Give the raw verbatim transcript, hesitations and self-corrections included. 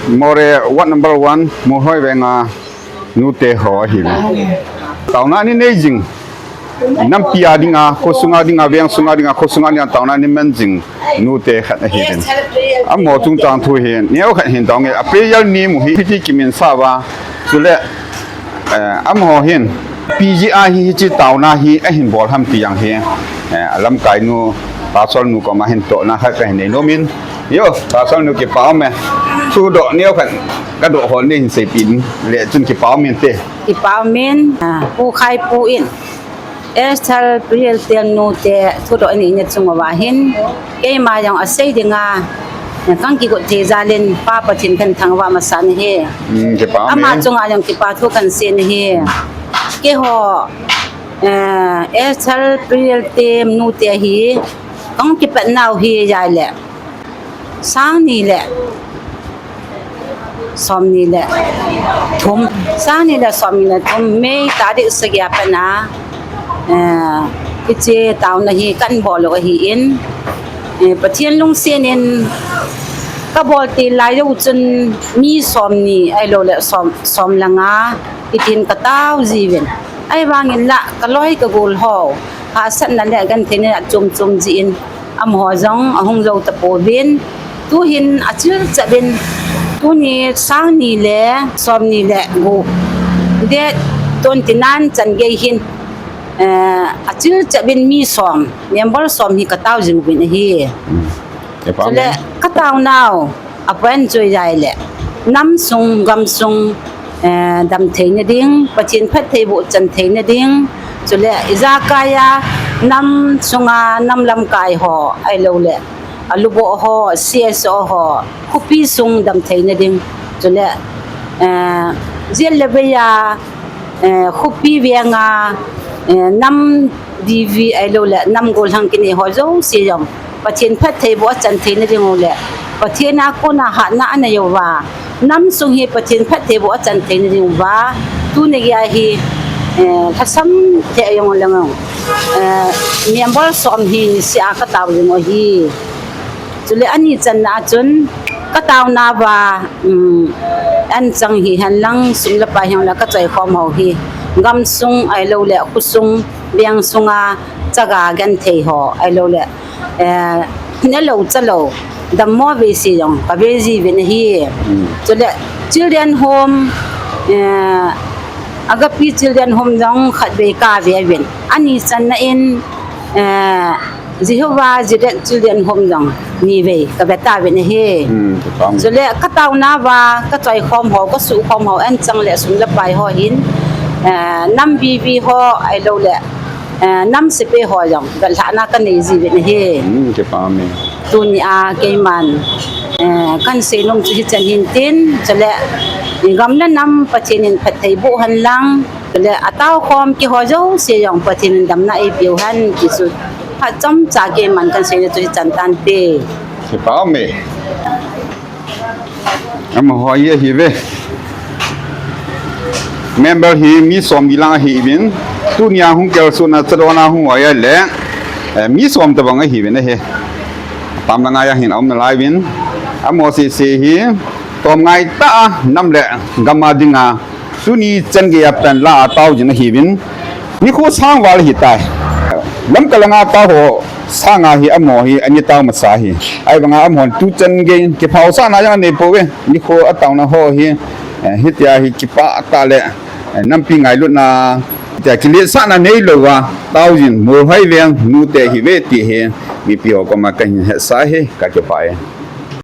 Moreh ward number one, Molhoi veng a nute ho ahi. Taona nei nei jing. Nampi a dinga, kho sunga dinga, veng sunga dinga, kho sunga dinga, taona nei man jing nute khat ahi. Amaho chungchang thu hi, neo khat hin taonge, a prayer ni mu hi, hiti kimin sa va, chule, eh, amaho hin, P G R hi, hichi taona hi, ahin bol ham ti jong hi, eh, a lamkai nu, pastor nu koma hin tohna khat kahin nei nom in, yo, pastor nu kipa um e, thudoh neo khat, kadoh hol nei hin seipeh in, le chun kipa um inte. Kipa um in, ah, Pu Khaipu in. Esther Priel Tem nute thudoh nei na chung uva hin, keima jong asei dinga, kang kigot thei jal in Pa Pathen kahin thangvah masa nahi. Hmm, kipa um e. Ama chunga jong kipa thu kahin sei nahi. Keiho, eh, Esther Priel Tem nute hi, kang kipat nau hi jai le. Sang ni le som ni le thum, sang ni le som ni le thum, May tarik sagi a pat a, eh, hiche taona hi kahin bol u ahi in, eh, Pathen lungset in kabol til lai jou chun mi som ni ahilou le som, som le nga hitin katao jiuvin. Ahivangin la kaloi kagol ho hahsatna le gentheina chom chom jeh in, amaho jong ahung jou tapouvin, tuhin achil chet in, tuni sang ni le som ni le gup, date twenty nine chan gei hin, eh, achil chet in mi som, member som hi katao jing uvin ahi. Hmm. Chule, katao nau, apoint chu jai le, nam sung, gam sung, eh, damthei na ding, Pathen phattheiboh chanthei na ding, chule ijakai a nam sunga nam lamkai ho ahilou le, aluboh ho, C S O ho, khopi sung damthei na ding, chule, eh, jil le vei a, eh, khopi veng a, eh, nam D V ahilou le, nam gollhang kinei ho jouse jong Pathen phattheiboh achan theina ding u le, Pathen a kona hatna anei uva, nam sung hi Pathen phattheiboh achan theina ding uva, tuni gei a hi, eh, lhasam thei jong le ngang, eh, member som hi niseh a katao jing u ahi. Chule ani channa a chun, katao nauva, um, anchang hihen lang sum le pai hihen lang kachoi khom ho hi, gam sung ahilou le, khosung, veng sunga chaga genthei ho ahilou le, eh, nelou chalou, dammo veise jong kave jiuvin ahi. Hmm. Chule children home, eh, Agape Children Home jong khatvei kave uvin. Ani channa in, eh, Jehovah Jireh Children Home jong nivei kave tauvin ahi. Hmm, kipa um e. Chule katao nauva, kachoi khom ho, kasuh khom ho, anchang le sum le pai ho hin, eh, nam V V ho ahilou le, eh, nam sepai ho jong vetlhahna kanei jiuvin ahi. Hmm, kipa um e. Tuni a keiman, eh, kahin seinom chu hichan hin tin, chule gam le nam Pathen in phattheiboh hen lang, chule atao khom keiho jouse jong Pathen in damna eipeu hen ti chu phat chomcha keiman kahin seina chu hichan tante. Kipa um e. Amaho hi ahiuve. Member hi mi som ni lang ahiuvin. Tunia hung kalsonna chadona hung uva ahile, eh, mi som tabang ahiuvin ahi. Tam langa jong hin aum nalai uvin. Amaho sese hi tomngai tah a nam le gam a dinga tuni chan gei a pat la a tao jing ahiuvin. Nikho sang val ahitai. Lamka langa tao ho sanga hi amaho hi ana tao masa ahi. Ahivanga amahon tuchan gei kiphaosahna jong anei pouve. Nikho ataona ho hi, eh, hitia hi kipah tah le, eh, nampi ngailutna, hitia kiletsahna neilouva tao jing Molhoi veng nute ahiuve ti hi mipi ho koma kahin hetsah e, kakipah e.